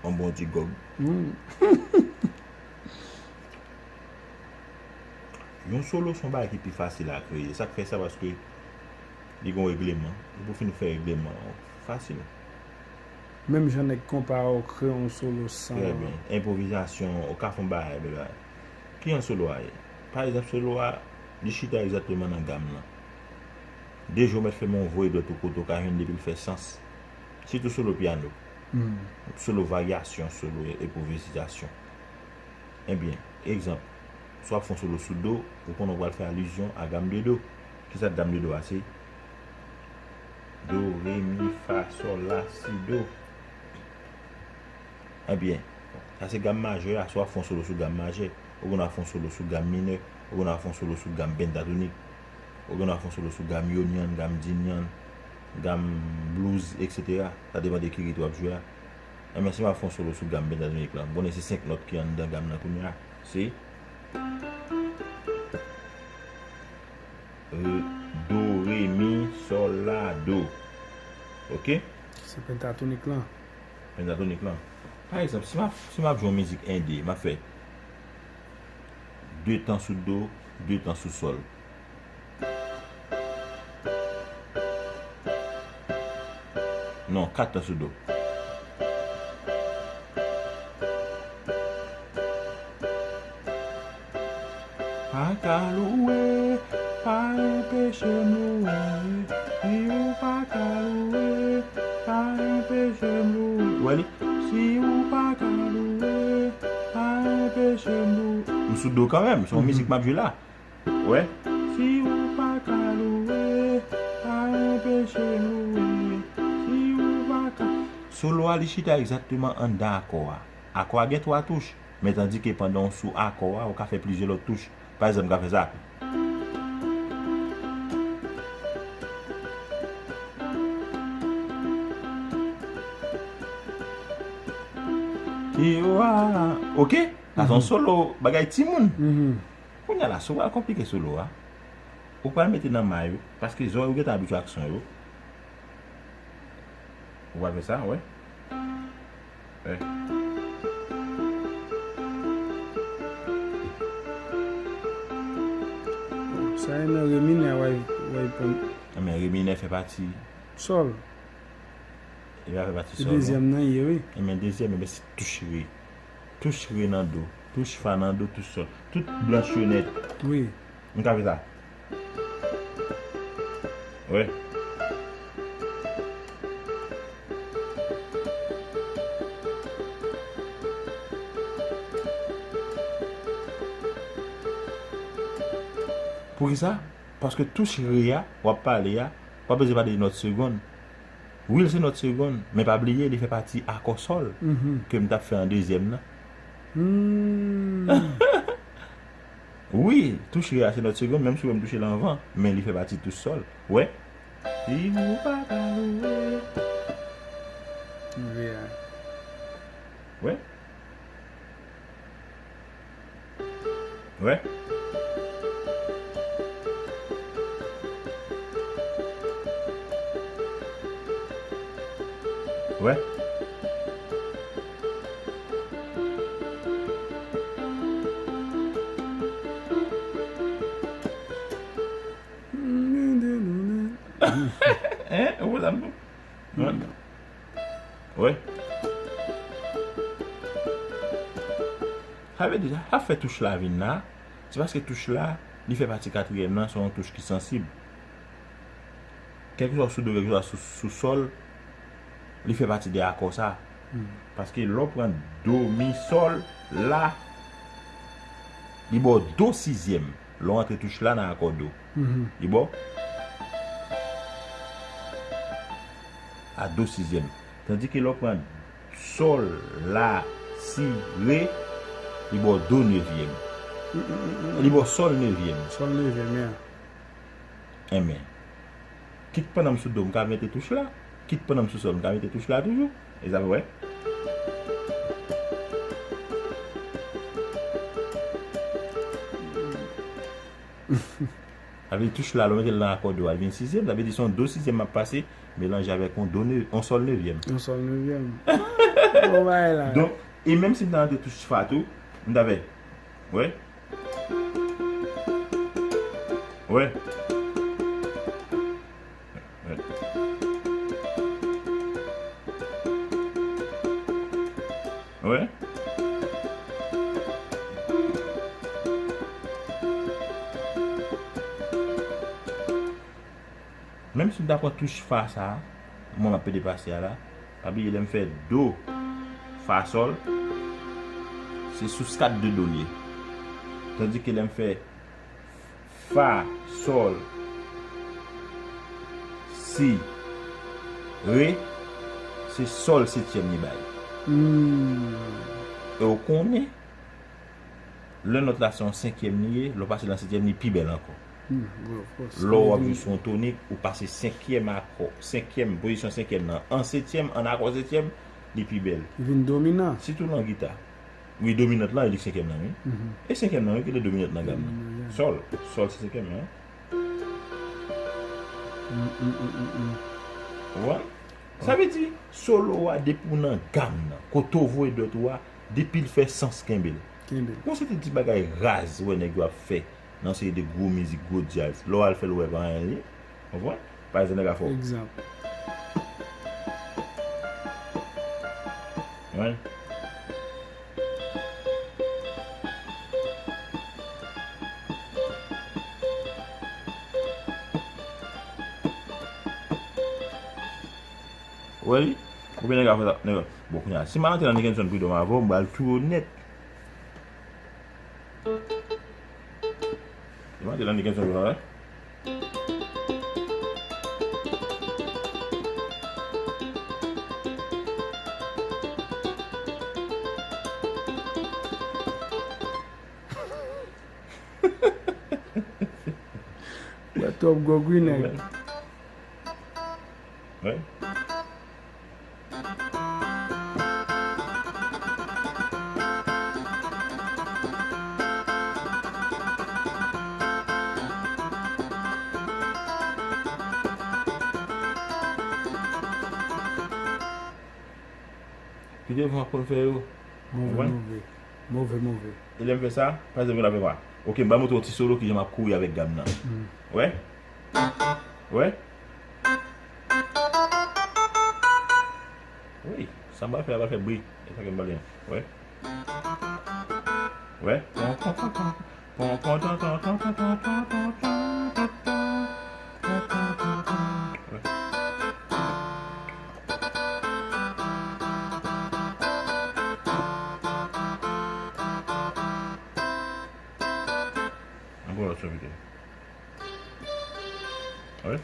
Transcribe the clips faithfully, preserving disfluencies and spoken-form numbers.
Yon bon ti gòg. Yon solo se yon bagay ki pi fasil a kreye. Sa k fè sa? Paske li gen yon regleman. Epi w fin fè regleman an, fasil. Menm jan nèg konpa a, w kreye yon solo san. Trè byen. Enpwovizasyon, ou ka fè yon bagay, bagay. Ki jan solo a ye? Pa egzanp, solo a, li chita egzakteman nan gam lan. De jou w mèt fè men yon voye dwèt ou kote w ka jwenn depi l fè sans. Sitou solo pyano. Solo varyasyon, solo enpwovizasyon. Ebyen, egzanp, si w ap fè yon solo sou do, ou konnen w pral fè alizyon a gam de do. Kisa k gam de do a? Se do, re, mi, fa, sòl, la, si, do. Ebyen, sa se gam majè a, si w ap fè yon solo sou gam majè, ou gen dwa fè yon solo sou gam minè, ou gen dwa fè yon solo sou gam pentatonik, ou gen dwa fè yon solo sou gam yonyan, gam dinyan, gam blues, etsetera. Sa depann de ki rit w ap jwe a. Ebyen, si m ap fè yon solo sou gam pentatonik lan, m konnen se senk nòt ki anndan gam nan kounye a. Se re, do, re, mi, sòl, la, do. Oke? Se pentatonik lan. Pentatonik lan. Pa egzanp, si m ap, si m ap jwe yon mizik ende, m ap fè de tan sou do, de tan sou sòl. Non, kat tan sou do. Pa ka louwe, pa enpeche m louwe. Si ou pa ka louwe, pa enpeche m louwe. Ou wè li? Si ou pa ka louwe, pa enpeche m louwe. M sou do kanmenm, se yon mizik m ap jwe la. Ou wè? Si ou pa ka louwe, pa enpeche m louwe. Si ou pa ka. Solo a, li chita egzakteman anndan akò a. Akò a gen twa touch. Men tandike pandan w sou akò a, ou ka fè plizyè lòt touch. Pa egzanp, m ka fè sa. Oke? Sa se yon solo, bagay timoun. Kounye a la, si w pral konplike solo a, ou pral mete nan may ou, paske zòrèy ou gentan abitye ak son yo. Ou pral fè sa, wè. Wè. Sa e nan re minè, wè, wè, pon. Nan men re minè fè pati. Sòl. Li pa fè pati sòl, non. Se dezyèm nan ye, wi. Ebyen, dezyèm, ebyen, se touch re. Touch re nan do. Touch fa nan do, touch sòl. Tout blanch yo nèt. Wi. M ka fè sa. Wi. Poukisa? Paske touch re a, w ap pale a, w ap bezwen pale de nòt segonn. Wi, l se nòt segonn, men pa bliye, li fè pati akò sòl ke m t ap fè an dezyèm nan. Wi, touch re a se nòt segonn, menm si w wè m touche l anvan, men li fè pati touch sòl. Wè? Si ou pa ka louwe. Wi, a. Wè? Wè. Wè. Hein? Ou konn sa m di? Wè. Sa vle di, sa fè touch la vin la, se paske touch la, li fè pati katriyèm nan, se yon touch ki sansib. Kèlkeswa sou do, kèlkeswa sou, sou sòl, li fè pati de akò sa. Paske lè w pran do, mi, sòl, la, li ba w do sizyèm. Lè w antre touch la nan akò do. Li ba w a do sizyèm. Tandike lè w pran sòl, la, si, re, li ba w do nevyèm. Li ba w sòl nevyèm. Sòl nevyèm, ya. Enben, kit pandan m sou do, m ka mete touch la. Kit pandan m sou sòl, m ka mete touch la toujou. E sa, wè. Sa vle di touch la, lè w mete l nan akò do a, li vin sizyèm. Sa vle di se yon do sizyèm m ap pase, melanje avèk yon do ne, yon sòl nevyèm. Yon sòl nevyèm. Bon bagay la. Donk, e menm si m ta rantre touch fa tou, m ta fè. Wè? Wè? Wè? Wè? Menm si m ta pran touch fa sa a, mwen m ap pede pase a la, pa bliye lè m fè do, fa, sòl, se sou skat de do l ye. Tandike lè m fè fa, sòl, si, re, se sòl setyèm li bay. Hmm. E w konnen, lè nòt la se yon senkyèm li ye, lè w pase nan setyèm, li pi bèl ankò. Hmm, well, of course. Lè w ap jwe sou yon tonik, ou pase senkyèm akò, senkyèm, pozisyon senkyèm nan, an setyèm, an akò setyèm, li pi bèl. Li vin dominan. Sitou nan gita. Wi, dominant lan, e li k senkyèm nan, wi. Mhm. E senkyèm nan, wi, ki te dominant nan gam nan. Dominant, yeah. Sòl. Sòl se senkyèm nan, wi. Mm, mm, mm, mm, mm. Ou konprann? Sa vle di, solo a, depi w nan gam nan, kote w voye dwèt ou a, depi l fè sans, kenbe l. Kenbe l. Gon seri de ti bagay raz, ou wè nèg yo ap fè nan seri de gwo mizik, gwo djaz. Lè w al fè l, ou wè pa anyen li. Konprann? Pa egzanp, nèg la fè w. Egzanp. Konprann? Ou wè li? Oubyen nèg la fè sa, nèg la, bon, kounye a, si m al antre nan Nickenson Prud'homme avè w, m pral touye w nèt. Mande Landy Kenson pou nou wè. Wè twòp gwo gwi nèg. Wè. Ki devan ap konn fè yo. Move, move. Move, move. E lè m fè sa, pa egzanp, vin avè mwen. Ok, m ba montre yon ti solo kijan m ap kouri avèk gam nan. Mm. Wè? Wè? Wi, sa m pral fè a pral fè bri. E sa ke m pral gen. Wè? Wè? Pon, pon, pon, pon. Pon, pon, ton, ton, ton. Wè. Ankò lòt sòvitè. Wi.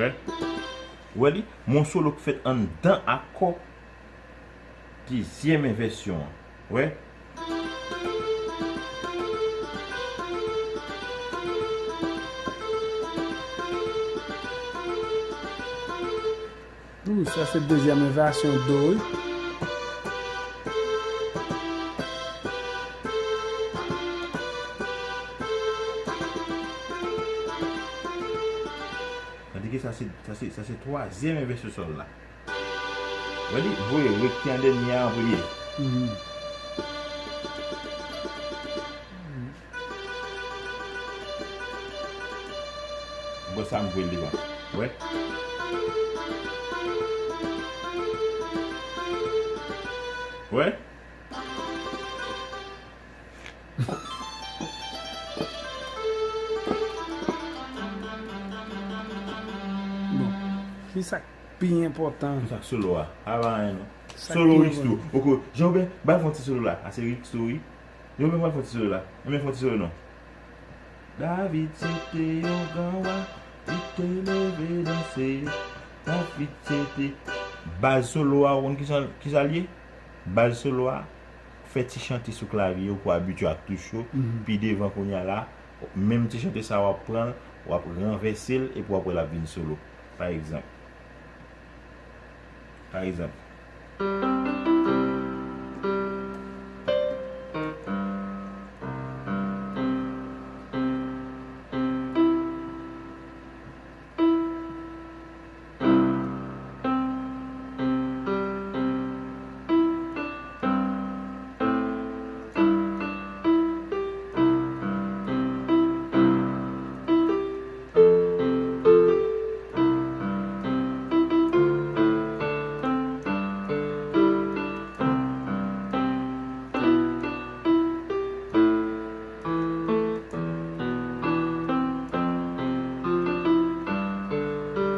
Wi. Ou wè li? Mon solo k fèt anndan akò dezyèm envèsyon an. Wè? Ou, sa se dezyèm envèsyon do, wi. Tandike sa se, sa se, sa se twazyèm envèsyon sòl la. Wè li voye rete an dènye a an premye. Mhm. Bon, sa m voye l devan. Wè? Wè? Bon, kisa k pi enpòtan? Sa solo a, pa anyen non. Solo Rix tou. Ok, Jean Robert, ba fè yon ti solo la. A se Rix tou, wi. Jean Robert, ba fè yon ti solo la. Enben fè yon ti solo non. David se te yon gran wa, li te leve danse. David se te. Baz solo a, ou konn kisa, kisa l ye? Baz solo a, fè ti chante sou klavye yo pou abitye ak touch yo. Pi devan kounye a la, menm ti chante sa w ap pran l, w ap ranvèse l epi w ap wè l ap vin solo. Pa egzanp. Pa egzanp.